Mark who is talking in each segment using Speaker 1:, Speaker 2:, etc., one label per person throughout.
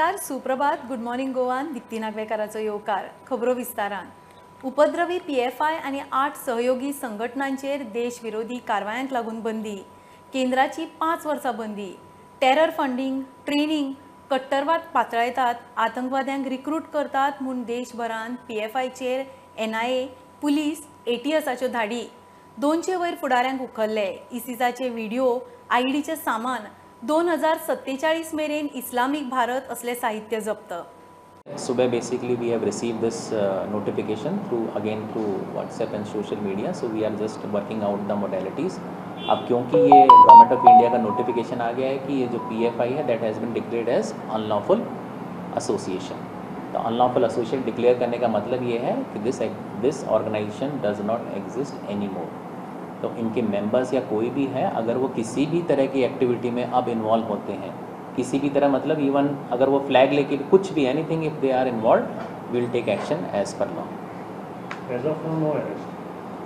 Speaker 1: नमस्कार, सुप्रभात, good morning गोवान दीप्ती नागवेकाराचो येवकार. खबरो विस्तारान. उपद्रवी पीएफआय आनी 8 सहयोगी संघटनांचेर देश विरोधी कारवायांक लागून बंदी, केंद्राची 5 वर्सां बंदी. टेरर फंडींग, ट्रेनिंग, कट्टरवाद पातळायतात, आतंकवाद्यांक रिक्रूट करतात म्हूण देशभरान पीएफआयचेर एनआयए, पुलीस, एटीएसाच्यो धाडी. 200 वयर फुडाऱ्यांक उखल्ले. इसिसाचे व्हिडिओ, आयडीचें सामान, 2047 मेरेन इस्लामिक भारत असले साहित्य जप्त.
Speaker 2: सुबह basically we have received this notification through WhatsApp and social media, so we are just working out the modalities. अब क्योंकि ये गवर्नमेंट ऑफ इंडिया का नोटिफिकेशन आ गया है कि ये जो पीएफआई है that has been declared as unlawful association. तो अनलॉफुल एसोसिएशन डिक्लेयर करने का मतलब ये है कि this organisation does not exist any more. तो इनके मेंबर्स या कोई भी है अगर वो किसी भी तरह की एक्टिविटी में अब इन्वॉल्व होते हैं, किसी भी तरह मतलब इवन अगर वो फ्लैग लेके कुछ भी anything if they are involve, will take action as per law.
Speaker 3: As of now no arrest.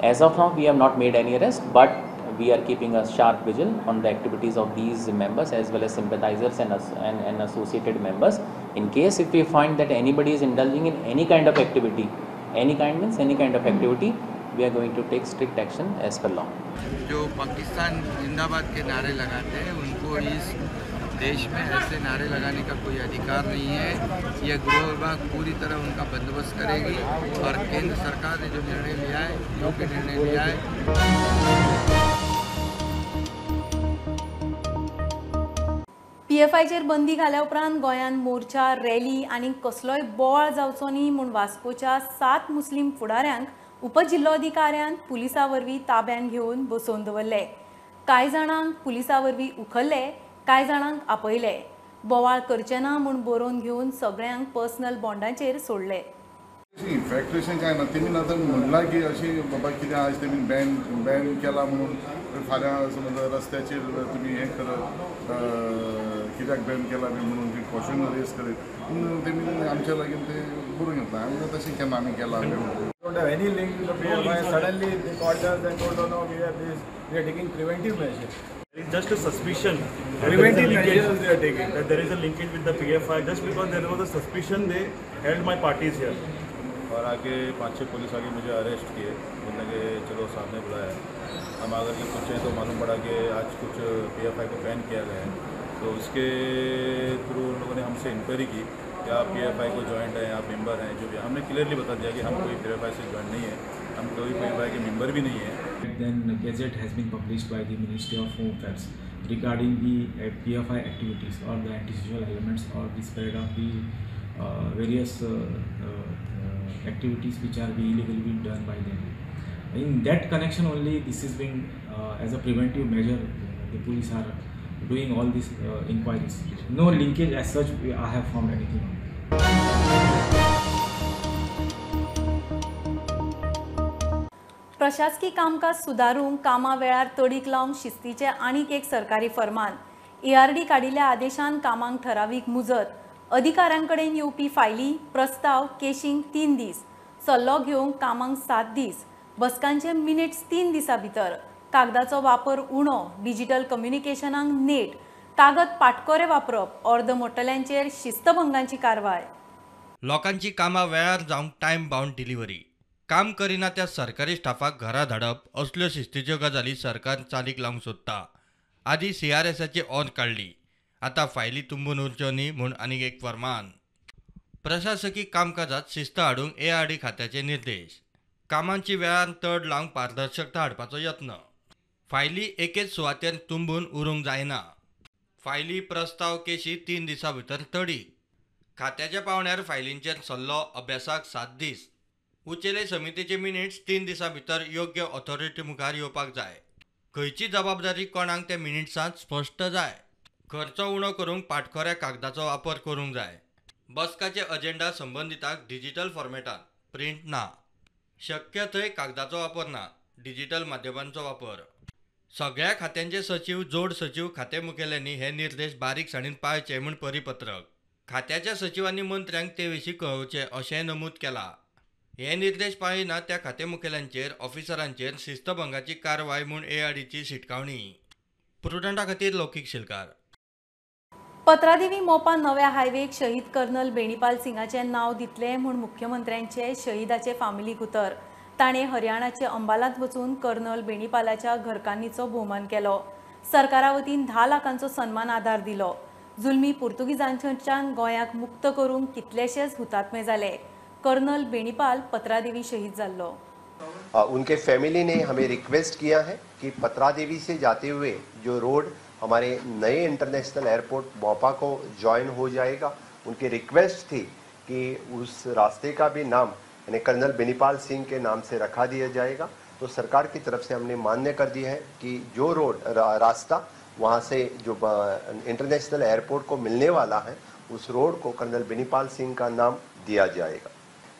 Speaker 2: As of now we have not made any arrest, but we are keeping a sharp vigil on the activities of these members as well as sympathizers and associated members. In case if we find that anybody is indulging in any kind of activity, any kind means any kind of activity, we are going to take strict action as per law.
Speaker 4: जो पाकिस्तान जिंदाबाद K नारे लगाते हैं उनको इस देश में ऐसे नारे लगाने का कोई अधिकार नहीं है। यह गृह विभाग पूरी तरह उनका बंदोबस्त करेगी और केंद्र सरकार ने जो निर्णय लिया है, योग्य निर्णय लिया है।
Speaker 1: पीएफआयचेर बंदी घाल्या उपरांत गोंयांत मोर्चा, रॅली आनी कसलोय बोवाळ जावचो न्ही म्हूण वास्कोच्या 7 मुस्लीम फुडाऱ्यांक उपजिल्लोधिकाऱ्यान पुलिसां वरवीं ताब्यान घेवन बसोवन दवरले. कांय जाणांक पुलिसां वरवीं उखल्ले, कांय जाणांक आपयले. बोवाळ करचे ना म्हूण बरोवन घेवन सगळ्यांक पर्सनल बॉन्डाचेर सोडले.
Speaker 5: इन्फॅक्ट्रेशन काय ना, तेमी आतां म्हणलां की अशी बाबा कितें आज तेमी बॅन केला म्हणून फाल्यां समज रस्त्याचेर तुमी हें करत, कित्याक बॅन केला बी म्हणून ती क्वेश्चन रेज करीत पूण तेमी आमच्या लागीं ते बरोवन घेतला. आमी तशें केन्ना आमी केलां.
Speaker 6: Don't have any link to the PFI. Suddenly they called us and told, no, we have this, we are taking preventive measures.
Speaker 3: It's just a suspicion.
Speaker 6: Preventive measures they are taking.
Speaker 3: That there is a linkage with the PFI. Just because there was a suspicion, they held my parties here.
Speaker 7: और आके 5-6 police आके मुझे arrest किए, बोलने K चलो सामने बुलाया। हम आकर K पूछे तो मालूम पड़ा कि आज कुछ पीएफआई को बैन किया गया है, तो उसके थ्रू उन लोगों ने हमसे इंक्वायरी की कि आप पीएफआई को ज्वाइंट हैं, आप मेंबर हैं, जो भी। हमने क्लियरली बता दिया कि हम कोई पीएफआई से ज्वाइन नहीं है, हम कोई पीएफआई के मेंबर भी नहीं है।
Speaker 8: Then gazette has been published by the Ministry of Home Affairs regarding the PFI activities or the antisocial elements or the spread of the various activities which are illegally being done by them. In that connection only this is being as a preventive measure the police are doing all these inquiries. No linkage as such I have found anything on.
Speaker 1: प्रशासकीय कामकाज सुदारूंक कामां वेळार तडीक लावंक शिस्तीचें आनीक एक सरकारी फरमान. ARD काडिल्ल्या आदेशान कामांक ठरावीक मुजत, अधिकाऱ्यां कडेन येवपी फायली, प्रस्ताव, केशींक 3 दीस, सल्लो घेवंक कामांक 7 दीस, बसकांचे मिनिट्स 3 दिसां भितर, कागदाचो वापर उणो, डिजिटल कम्युनिकेशनाक नेट, कागद पाटकोरे वापरप, अर्द मोडटल्यांचेर शिस्तभंगाची कारवाय.
Speaker 9: लोकांची कामां वेळार जावंक टायम बावंड डिलिव्हरी, काम करिना त्या सरकारी स्टाफाक घरा धाडप असल्यो शिस्तीच्यो गजाली सरकार चालीक लावंक सोदता. आदी सीआरएसाची ऑन काडली, आतां फायली तुंबून उरच्यो न्ही म्हूण आनीक एक फरमान. प्रशासकी कामकाजात शिस्त हाडूंक एआरडी खात्याचे निर्देश, कामांची वेळार तड लावंक पारदर्शकता हाडपाचो यत्न. फायली एकेच सुवातेर तुंबून उरूंक जायना, फायली, प्रस्ताव, केशी 3 दिसां भितर तडीक, खात्याच्या पावंड्यार फायलींचेर सल्लो अभ्यासाक 7 दीस, उचेले समितीचे मिनिट्स 3 दिसां भितर योग्य ऑथॉरिटी मुखार येवपाक जाय, खंयची जबाबदारी कोणाक ते मिनिट्सांत स्पश्ट जाय, खर्च उणो करूंक पाटखोऱ्या कागदाचो वापर करूंक जाय, बसकाचे अजेंडा संबंदिताक डिजिटल फॉर्मेटांत, प्रिंट ना, शक्य थंय कागदाचो वापर ना, डिजिटल माध्यमांचो वापर. सगळ्या खात्यांचे सचीव, जोड सचीव, खाते मुखेल्यांनी हे निर्देश बारीकसाणीन पाळचे म्हूण परिपत्रक. खात्याच्या सचिवांनी मंत्र्यांक ते विशीं कळोवचें अशेंय नमूद केलां. हे निर्देश पाळिना त्या खाते मुखेल्यांचेर, ऑफिसरांचेर शिस्तभंगाची कारवाय म्हूण एआरडीची शिटकावणी. प्रुडंटा खातीर लौकीक शिलकार.
Speaker 1: पत्रादेवी मोपा नव्या हायवेक शहीद कर्नल बेणीपाल सिंगाचें नांव दितले म्हूण मुख्यमंत्र्यांचे शहीदाचे फामिलीक उतर. ताणें हरियाणाचे अंबालांत वचून कर्नल बेणीपालाच्या घरकान्नीचो भोवमान केलो. सरकारा वतीन 10 लाखांचो सन्मान आधार दिलो. जुलमी पुर्तुगीजांच्यान गोंयाक मुक्त करूंक कितलेशेच हुतात्मे जाले. कर्नल बेणीपाल पत्रादेवी शहीद जाल्लो.
Speaker 10: उनके फैमिली ने हमें रिक्वेस्ट किया है कि पत्रादेवी से जाते हुए जो रोड हमारे नए इंटरनेशनल एयरपोर्ट मोपा को ज्वाइन हो जाएगा, उनकी रिक्वेस्ट थी कि उस रास्ते का भी नाम यानी कर्नल बेनीपाल सिंह के नाम से रखा दिया जाएगा। तो सरकार की तरफ से हमने मान्य कर दिया है कि जो रोड रास्ता वहाँ से जो इंटरनेशनल एयरपोर्ट को मिलने वाला है उस रोड को कर्नल बेनीपाल सिंह का नाम दिया जाएगा।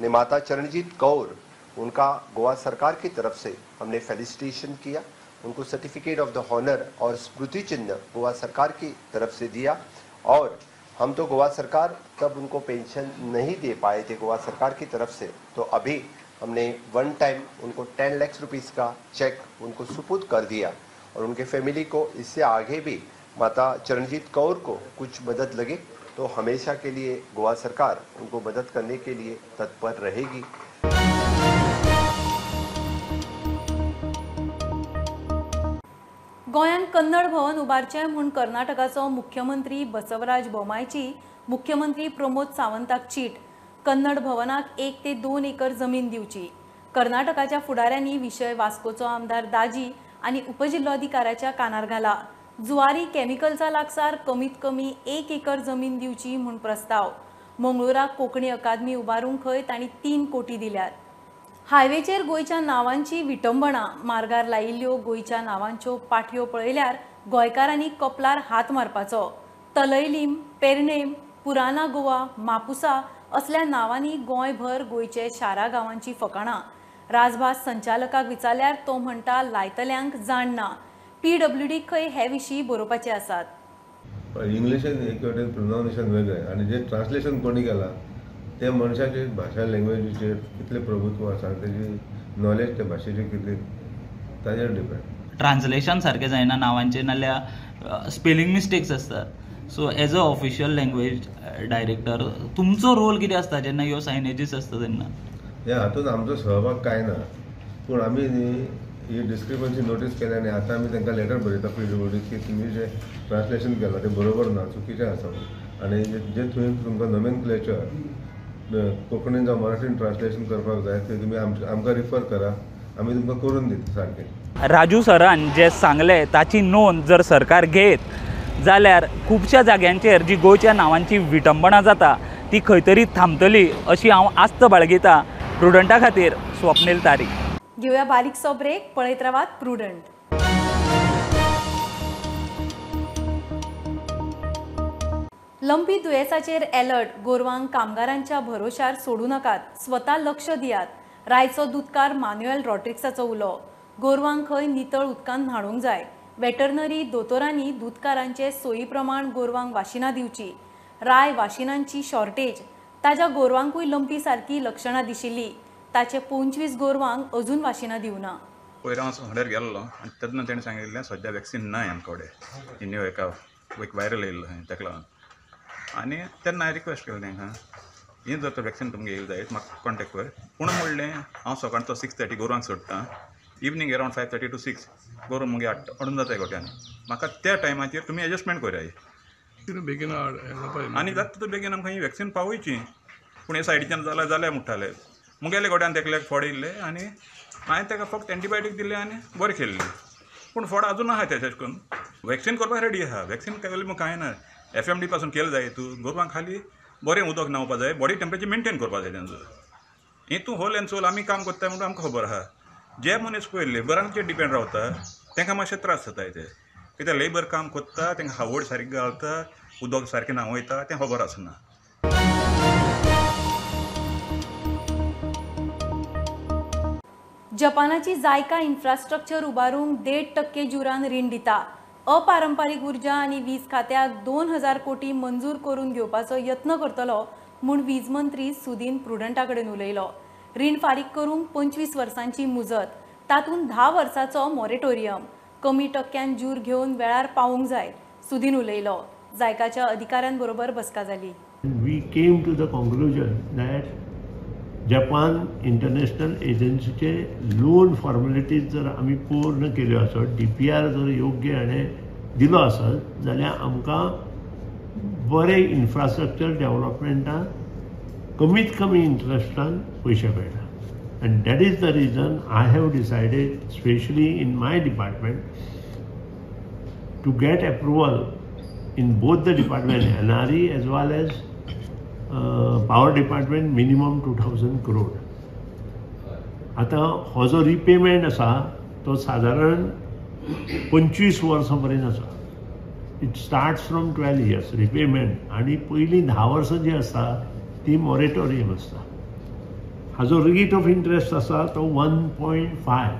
Speaker 10: ने माता चरणजीत कौर, उनका गोवा सरकार की तरफ से हमने फेलिसिटेशन किया, उनको सर्टिफिकेट ऑफ the honour और स्मृति चिन्ह गोवा सरकार की तरफ से दिया। और हम तो गोवा सरकार तब उनको पेंशन नहीं दे पाए थे गोवा सरकार की तरफ से, तो अभी हमने वन टाइम उनको 10 लाख रुपीस का चेक उनको सुपुर्द कर दिया। और उनके फैमिली को इससे आगे भी माता चरणजीत कौर को कुछ मदद लगे तो हमेशा के लिए गोवा सरकार उनको मदद करने के लिए तत्पर रहेगी।
Speaker 1: गोंयांत कन्नड भवन उबारचें म्हूण कर्नाटकाचो मुख्यमंत्री बसवराज बोमायची मुख्यमंत्री प्रमोद सावंताक चीट. कन्नड भवनाक 1 ते 2 एकर जमीन दिवची. कर्नाटकाच्या फुडाऱ्यांनी विशय वास्कोचो आमदार दाजी आनी उपजिल्लोधिकाऱ्याच्या कानार घाला. जुवारी केमिकलचा लागसार कमीत कमी 1 एकर जमीन दिवची म्हूण प्रस्ताव. मंगळूराक कोंकणी अकादमी उबारूंक खंय तांणी 3 कोटी दिल्यात. हायवेचेर गोंयच्या नांवांची विटंबणा. मार्गार लायिल्ल्यो गोंयच्या नांवांच्यो पाटयो पळयल्यार गोंयकारांनी कपलार हात मारपाचो. तलैलीम, पेरनेम, पुराना गोवा, मापुसा असल्या नांवांनी गोंयभर गोंयचे शारा गांवांची फकाणां. राजभास संचालकाक विचारल्यार तो म्हणटा लायतल्यांक जाण ना. पीडब्ल्यूडी खंय हे विशीं बरोवपाचे आसात.
Speaker 11: इंग्लिशेन एक वटेन प्रोनावन्सिएशन वेगळें आनी जे ट्रान्सलेशन कोणी केलां ते मनशाचे भाशा लँग्वेजीचेर कितलें प्रभुत्व आसा, तेजी नॉलेज त्या भाशेची कितली ताजेर डिपेंड.
Speaker 12: ट्रान्सलेशन सारकें जायना नांवांचें, नाल्यार स्पेलिंग मिस्टेक्स आसतात. So as a official language director तुमचो रोल कितें आसता जेन्ना ह्यो सायनेजीस आसता तेन्ना?
Speaker 11: ह्या हातूंत आमचो सहभाग कांय ना, पूण आमी न्ही ही डिस्क्रिपन्सी नोटीस केल्या आनी आतां आमी तांकां लेटर बरयता पीडब्ल्यूडी की तुमी जें ट्रान्सलेशन केलां तें बरोबर ना, चुकीचें आसा आनी जे थंय तुमकां नोमेनक्लेचर कोंकणीन जावं मराठीन ट्रान्सलेशन करपाक जाय थंय तुमी आमकां रिफर करा, आमी तुमकां करून दिता सारकें.
Speaker 12: राजू सरान जें सांगलें ताची नोंद जर सरकार घेत जाल्यार खुबश्या जाग्यांचेर जी गोंयच्या नांवांची विटंबणा जाता ती खंय तरी थांबतली अशी हांव आस्त बाळगिता. प्रुडंटा खातीर स्वप्नील तारी.
Speaker 1: घेवया बारीकसो ब्रेक, पळयत रावात प्रुडंट. Lumpy दुयेंसाचेर alert. गोरवांक कामगारांच्या भरोशार सोडू नाकात, स्वता लक्ष दियात. रायचो दुदकार मान्युएल रॉड्रिक्साचो उलो. गोरवांक खंय नितळ उदकान न्हाणूंक जाय. वेटरनरी दोतोरांनी दुदकारांचे सोयी प्रमाण गोरवांक वाशिनां दिवची. राय वाशिनांची शॉर्टेज. ताज्या गोरवांकूय लंपी सारकी लक्षणां दिशिल्ली. ताचे 25 गोरवांक अजून वाशिनां दिवना.
Speaker 13: पयर हांव हॉटेल गेल्लो आनी तेन्ना तेणें सांगिल्लें सद्या वॅक्सीन ना आमचे कडेन, न्यू एका एक व्हायरल येयल्लो खंय तेका लागून. आनी तेन्ना हांवें रिक्वेस्ट केलें तांकां, हें जर तर वॅक्सीन तुमगें येयलें जायत म्हाका कॉन्टेक्ट कर. पूण म्हणलें हांव सकाळचो 6:30 गोरवांक सोडटा, इवनींग अरावंड 5:30 टू 6 गोरवां मुगे हाडून जाताय गोट्यान, म्हाका त्या टायमाचेर तुमी एडजस्टमेंट कराय
Speaker 14: बेगीन
Speaker 13: आनी जाता तितू बेगीन आमकां ही वॅक्सीन पावयची. पूण हे सायडीच्यान जाल्यार जाल्यार म्हणटाले मुगेले गोड्यान तेकल्याक फोड येयल्ले आनी हांवें ताका फक्त एंटीबायोटीक दिल्ले आनी बरें केल्लें, पूण फोड आजून आहा तेशें करून. वॅक्सीन करपाक रेडी आहा, वॅक्सीन केलें कांय ना, एफएमडी पासून केलें जाय तूं गोरवांक खाली बरें उदक न्हांवपा जाय, बॉडी टेम्परेचर मेनटेन करपा जाय तेंचो. हें तूं होल एंड सोल आमी काम करता म्हणून आमकां खबर आहा. जे मनीस पळय लेबरांचेर डिपेंड रावता तांकां मातशे त्रास जाता ते, कित्याक लेबर काम करता तांकां हावड सारकी घालता, उदक सारकें न्हांवयता, तें खबर आसना.
Speaker 1: जपानाची जायका इन्फ्रास्ट्रक्चर उबारूंक 1.5% जुरान रीण दिता. अपारंपारीक ऊर्जा आनी वीज खात्याक 2000 कोटी मंजूर करून घेवपाचो यत्न करतलो म्हूण वीज मंत्री सुदीन प्रुडंटा कडेन उलयलो. रीण फारीक करूंक 25 वर्सांची मुजत, तातूंत 10 वर्सांचो मॉरेटोरियम, कमी टक्क्यान जूर घेवन वेळार पावूंक जाय, सुदीन उलयलो. जायकाच्या अधिकाऱ्यांबरोबर बसका जाली.
Speaker 14: We came to the conclusion that Japan international एजन्सीचे loan formalities जर आमी पूर्ण केल्यो आसत, DPR जर योग्य हाणें दिलो आसत जाल्यार आमकां बरें इन्फ्रास्ट्रक्चर डेव्हलपमेंटान कमीत कमी इंट्रस्टान पयशे मेळटा. And that is the reason I have decided, specially in my department, to get approval in both the department, NRE as well as power department, minimum 2000 crore. आतां हो जो रिपेमेंट आसा तो सादारण 25 वर्सां पर्यंत आसा. It starts from 12 years repayment आनी पयलीं 10 वर्सां जी आसता ती मॉरेटोरियम आसता. हाजो रेट ऑफ इंट्रस्ट आसा तो 1.5.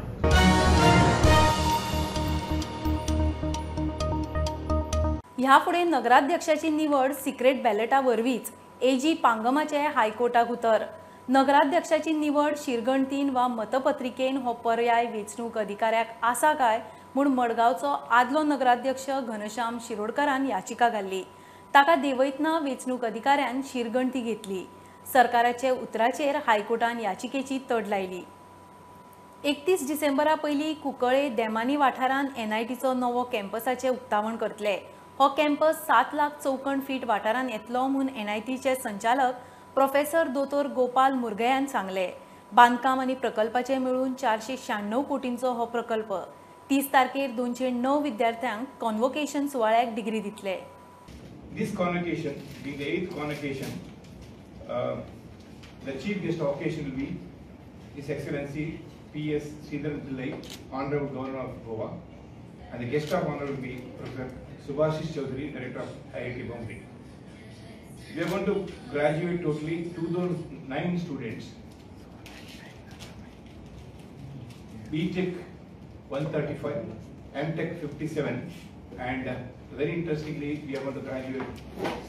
Speaker 1: ह्या फुडें नगराध्यक्षाची निवड सिक्रेट बॅलेटा वरवींच. एजी पांगमाचे हायकोर्टाक उतर. नगराध्यक्षाची निवड शिरगणतीन वा मतपत्रिकेन हो पर्याय वेंचणूक अधिकाऱ्याक आसा काय म्हूण मडगांवचो आदलो नगराध्यक्ष घनश्याम शिरोडकरान याचिका घाल्ली. ताका देंवयतना वेंचणूक अधिकाऱ्यान शिरगणती घेतली. सरकाराचे उतराचेर हायकोर्टान याचिकेची तड लायली. 31 डिसेंबरा पयलीं कुंकळे देमानी वाठारांत एनआयटीचो नवो कॅम्पसाचें उक्तावण करतले. हो कॅम्पस 7 लाख चौखण फीट वाठारांत येतलो म्हूण एनआयटीचे संचालक प्रोफेसर दोतोर गोपाल मुर्गयान सांगले. बांदकाम आनी प्रकल्पाचे मेळून 496 कोटींचो हो प्रकल्प. 30 तारखेर 209 विद्यार्थ्यांक कॉन्वोकेशन सुवाळ्याक डिग्री दितले.
Speaker 15: This convocation being the 8th convocation, the chief guest of occasion will be His Excellency P.S. Sridharan Pillai, Honorable Governor of Goa, and the guest of honor will be Professor Subhashish Chaudhary, Director of IIT Bombay. We are going to graduate totally 209 students, BTech 135, MTech 57, and very interestingly, we are going to graduate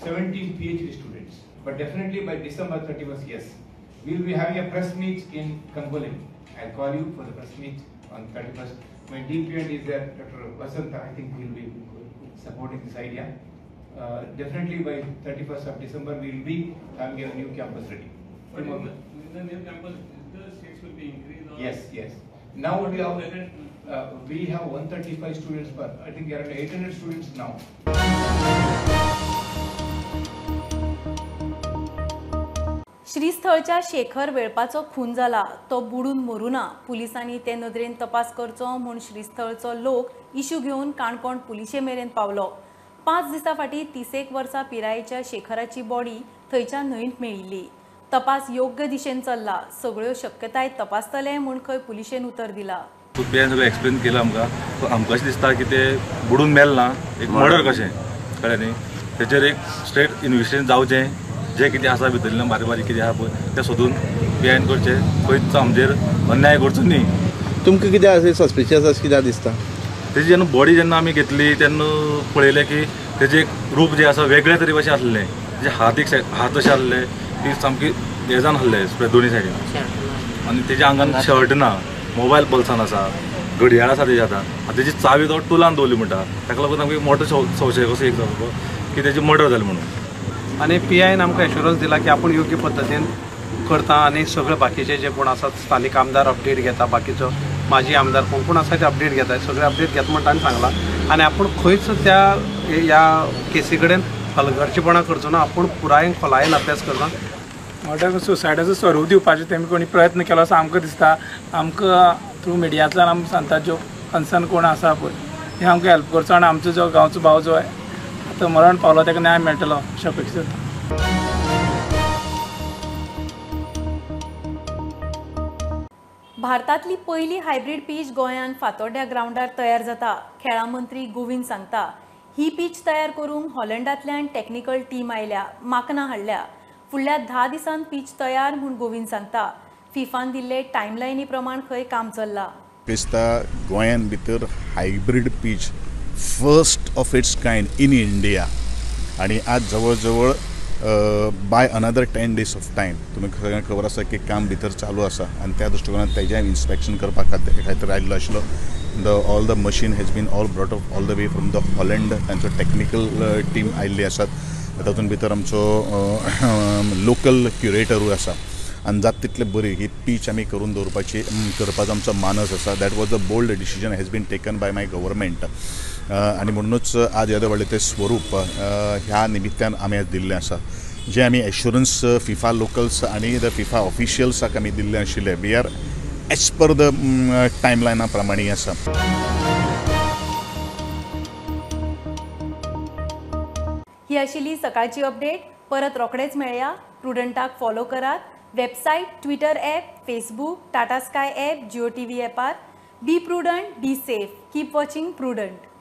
Speaker 15: 17 PhD students. But definitely by December 31st, yes, we will be having a press meet in Candolim. I'll call you for the press meet on 31st. My DPN is there, Dr. Vasanta, I think he will be supporting this idea. Definitely by 31st of December, we will be having a new campus ready.
Speaker 16: But in the new campus, the seats will be increased? Or
Speaker 15: yes, yes. Now we have 135 students per, I think around 800 students now.
Speaker 1: श्रीस्थळच्या Shekhar वेळपाचो खून जाला, तो बुडून मरुना. पुलिसांनी ते नदरेन तपास करचो म्हूण श्रीस्थळचो लोक इश्यू घेवन काणकोण पुलिशे मेरेन पावलो. 5 दिसां फाटीं 31 वर्सां पिरायेच्या शेखराची बॉडी थंयच्या न्हंयंत मेळिल्ली. तपास योग्य दिशेन चल्ला, सगळ्यो शक्यताय तपासतले म्हूण खंय पुलिशेन उतर दिला.
Speaker 7: तुवें सगळें एक्सप्लेन केलां आमकां, आमकां अशें दिसता की ते बुडून मेल ना, एक मर्डर कशें कळ्ळें न्ही. तेचेर एक स्ट्रेट इन्वेस्टिगेशन जावचें, जे कितें आसा भितरल्यान बारीक बारीक कितें आसा पळय तें सोदून पीआयन करचें, खंयच आमचेर अन्याय करचो न्ही.
Speaker 17: तुमकां कितें आसा सस्पिशियस अशें कित्याक दिसता?
Speaker 7: तेजी जेन्ना बॉडी जेन्ना आमी घेतली तेन्ना पळयलें की तेजें एक रूप जें आसा वेगळे तरे कशें आसलें, तेजे हात एक हात अशें आसले की सामकी हेजान आसले दोनी सायडीन, आनी तेज्या आंगान शर्ट ना, मोबायल बोल्सान आसा, घडयाळ आसा तेज्या हातान, आनी तेजी चावी तो टुलान दवरली म्हणटा. ताका लागून आमकां मोठो संशय कसो एक जालो की तेजी मर्डर जाली म्हणून.
Speaker 18: आनी पीआयन आमकां एश्योरन्स दिला की आपूण योग्य पद्दतीन करता आनी सगळे बाकीचे जे कोण आसात स्थानीक आमदार अपडेट घेता, बाकीचो माजी आमदार कोण कोण आसा ते अपडेट घेता, सगळे अपडेट घेता म्हण ताणें सांगलां. आनी आपूण खंयच त्या ह्या केसी कडेन हलगर्जीपणां करचो ना, आपूण पुरायेन खोलायेन अभ्यास करता.
Speaker 19: मर्डर सुसायडाचो स्वरूप दिवपाचो तेमी कोणी प्रयत्न केलो असो आमकां दिसता. आमकां थ्रू मिडियांतल्यान आमी सांगता ज्यो कन्सर्न कोण आसा पळय हे आमकां हेल्प करचो आनी आमचो जो गांवचो भाव जो आतां मरण पावलो ताका न्याय मेळटलो अशें अपेक्षा जाता.
Speaker 1: भारतांतली पयली हायब्रीड पीच गोंयांत फातोड्ड्या ग्रावंडार तयार जाता. खेळां मंत्री गोविंद सांगता, ही पीच तयार करूंक हॉलंडांतल्यान टॅक्निकल टीम आयल्या, माकनां हाडल्या. फुडल्या 10 दिसांत पीच तयार म्हूण गोविंद सांगता. फिफान दिल्ले टायमलायनी प्रमाण खंय काम चल्लां.
Speaker 20: दिसता गोंयान भितर hybrid pitch first of its kind in India, आनी आज जवळ जवळ by another 10 days of time. तुमी सगळ्यांक खबर आसा की काम भितर चालू आसा आनी त्या दृश्टिकोनान तेजें इन्स्पेक्शन करपा खातीर आयिल्लो आशिल्लो. The all the machine has been all brought up all the way from the Holland. तांचो टॅक्निकल टीम आयिल्ली आसात. तातूंत भितर आमचो लोकल क्युरेटरूय आसा आनी जाता तितले बरी ही पीच आमी करून दवरपाची करपाचो आमचो मानस आसा. That was a bold decision has been taken by my government आनी म्हणूनच आज येदें व्हडलें तें स्वरूप ह्या निमित्तान आमी आज दिल्लें आसा. जें आमी एश्युरन्स फिफा लोकल्स आनी the FIFA ऑफिशियल्साक आमी दिल्लें आशिल्लें, we are as per the टायमलायना प्रमाणे आसा.
Speaker 1: ही आशिल्ली सकाळची अपडेट. परत रोखडेच मेळया. प्रुडंटाक फॉलो करात website, Twitter app, Facebook, Tata Sky app, Jio TV ॲपार. Be prudent, be safe, keep watching Prudent.